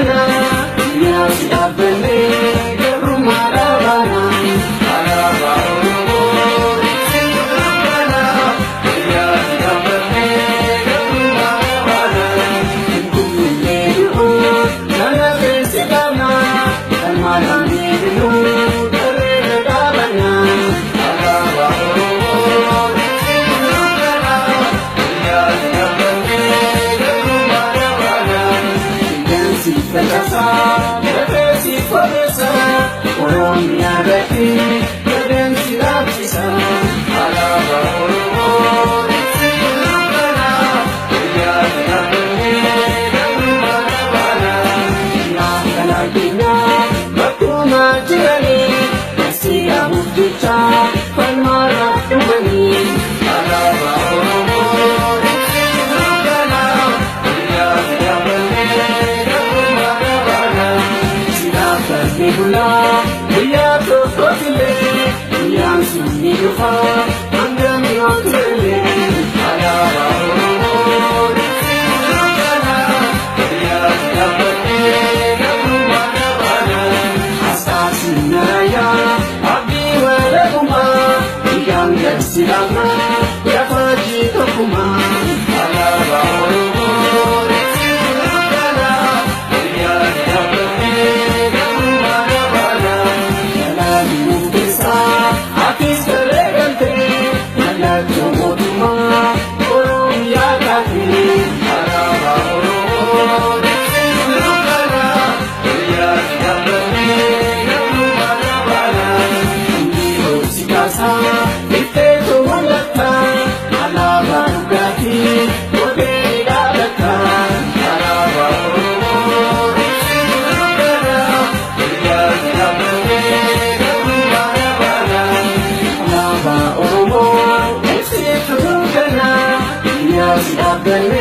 dukkana, guyyaa si dhaabbannee gabrummaa dhaabana. Alaabaa Oromoo ibsituu dukkana, guyyaa si dhaabbannee gabrummaa dhaabana. Hin kunnillee du'uu kana feesi qabna, kan maalaan deebinuu tarreerra dhaabanna. Alaabaa Oromoo ibsituu dukkana, guyyaa si dhaabbannee gabrummaa dhaabana. Qilleensi facaasaa, lafeesi fobeessa, Oromiyaa irratti qilleensi raabsisa. Alaabaa Oromoo ibsituu dukkana, guyyaa si dhaabbannee gabrummaa dhaabana. Yaa kana keenya bakkuma jiranii, asii dhaabuuf jecha falmaarra dhumanii. Alaabaa Oromoo ibsituu dukkana, guyyaa si dhaabbannee gabrummaa dhaabana. Si dhaabbannee bulaa guyyaa tokkotillee, guyyaan sun ni dhufa hangam yoo turellee. Alaabaa Oromoo ibsituu dukkana, guyyaa si dhaabbannee gabrummaa dhaabana. Asxaa sinnaayaa abdii walabummaa, dhiigaan galsi dhaabnaa yafaajii tokkummaa. Alaabaa Oromoo ibsituu dukkana, guyyaa si dhaabbannee gabrummaa dhaabana. Galaanni murteessaa atis tarree galtee, mallattoo mootummaa Oromiyaa taatee. Alaabaa Oromoo ibsituu dukkana, guyyaa si dhaabbannee gabrummaa dhaabana. Inni si kaasaa ifteetu mul'ata, alaabaa dhugaatii godhee dhaabata. Alaabaa Oromoo ibsituu dukkana, guyyaa si dhaabbannee gabrummaa dhaabana. Alaabaa Oromoo ibsituu dukkana, guyyaa si dhaabbannee.